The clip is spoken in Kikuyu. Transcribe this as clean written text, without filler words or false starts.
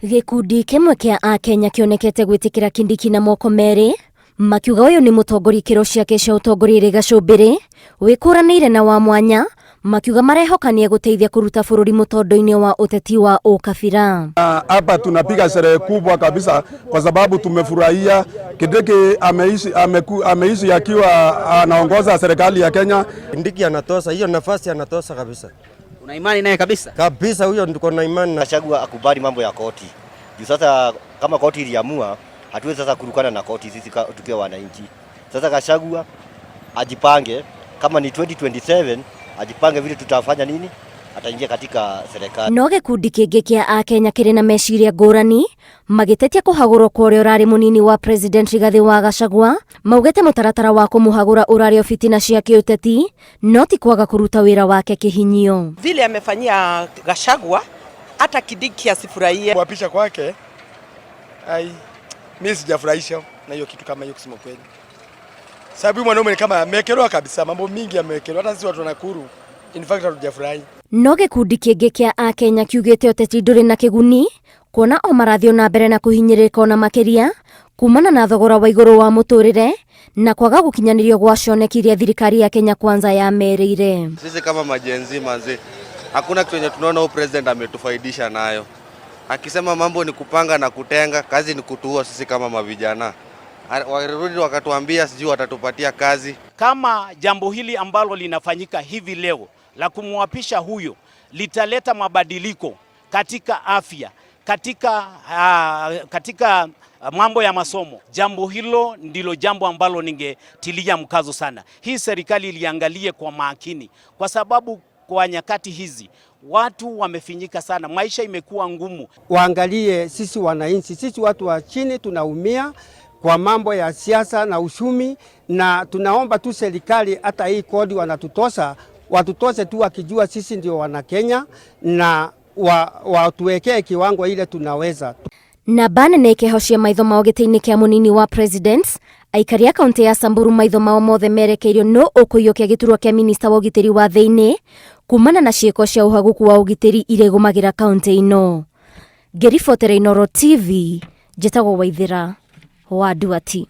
Gĩkundi kĩmwe kĩa Akenya kĩonekete gwĩtĩkĩra Kindiki na moko merĩ, makiuga ũyũ nĩ mũtongoria ikĩro ciake cia ũtongoria irĩ gacũmbĩrĩ, wĩkũranĩire na wa mwanya, makiuga marehoka nĩegũteithia kũruta bũrũri mũtondo-inĩ wa ũteti wa ũkabira. Hapa tunapiga sherehe kubwa kabisa kwa sababu tumefurahia Kindiki ameishi, ameishi akiwa anaongoza serikali ya Kenya. Kindiki anatosa hiyo nafasi, anatosa kabisa. Una imani naye kabisa? Kabisa, huyo ndiko na imani na Gachagua akubali mambo ya koti. Juu sasa kama koti iliamua, hatuwezi sasa kurukana na koti sisi tukiwa wananchi. Sasa Gachagua ajipange, kama ni 2027 ajipange vile tutafanya nini, ataingia katika serikali. No gĩkundi kĩngĩ kĩa Akenya kĩrĩ na meciria ngũrani, magĩtetia kũhagũrwo kwa ũrĩa ũrarĩ mũnini wa President Rigathĩ wa Gachagua, maugĩte mũtaratara wa kũmũhagũra ũrarĩ o fitina cia kĩũteti, no ti kwaga kũruta wĩra wake kĩhinyio. Vile amefanyia Gachagua, hata Kindiki asifurahie. Kuapisha kwake, ai, mimi sijafurahisha na hiyo kitu kama hiyo kusema kweli, sababu huyu mwanaume ni kama amewekelewa kabisa, mambo mingi amewekelewa. Hata sisi watu wa Nakuru in fact hatujafurahi. No gĩkundi kĩngĩ kĩa Akenya kiugĩte ũteti ndũrĩ na kĩguni, kuona o marathiĩ na mbere na kũhinyĩrĩrĩka ona makĩria kumana na thogora wa igũrũ wa mũtũrĩre na kwaga gũkinyanĩrio gwa cioneki iria thirikari ya Kenya Kwanza yamerĩire. Sisi kama ma-Gen Z manze, hakuna kitu yenye tunaona huyu president ametufaidisha nayo. Akisema mambo ni kupanga na kutenga, kazi ni kutuua sisi kama mavijana. Warudi wakatuambia sijui watatupatia kazi. Kama jambo hili ambalo linafanyika hivi leo la kumwapisha huyo litaleta mabadiliko katika afya, katika mambo ya masomo, jambo hilo ndilo jambo ambalo ningetilia mkazo sana. Hii serikali iliangalie kwa makini, kwa sababu kwa nyakati hizi watu wamefinyika sana, maisha imekuwa ngumu. Waangalie sisi wananchi, sisi watu wa chini tunaumia kwa mambo ya siasa na uchumi, na tunaomba tu serikali hata hii kodi wanatutosa, watutose tu wakijua sisi ndio wana Kenya na watuwekee kiwango ile tunaweza. Namba nene ĩkĩhocia maitho mao gĩtĩ-inĩ kĩa mũnini wa president, aikari a kaunti ya Samburu maitho mao mothe merekeirio no ũkũiyũkia gĩturwa kĩa minista wa ũgitĩri wa thĩinĩ kumana na ciĩko cia ũhagũku wa ũgitĩri iria igũmagĩra kaunti ĩno. Ngĩribotera Inooro TV, njĩtagwo Waithĩra wa Nduati.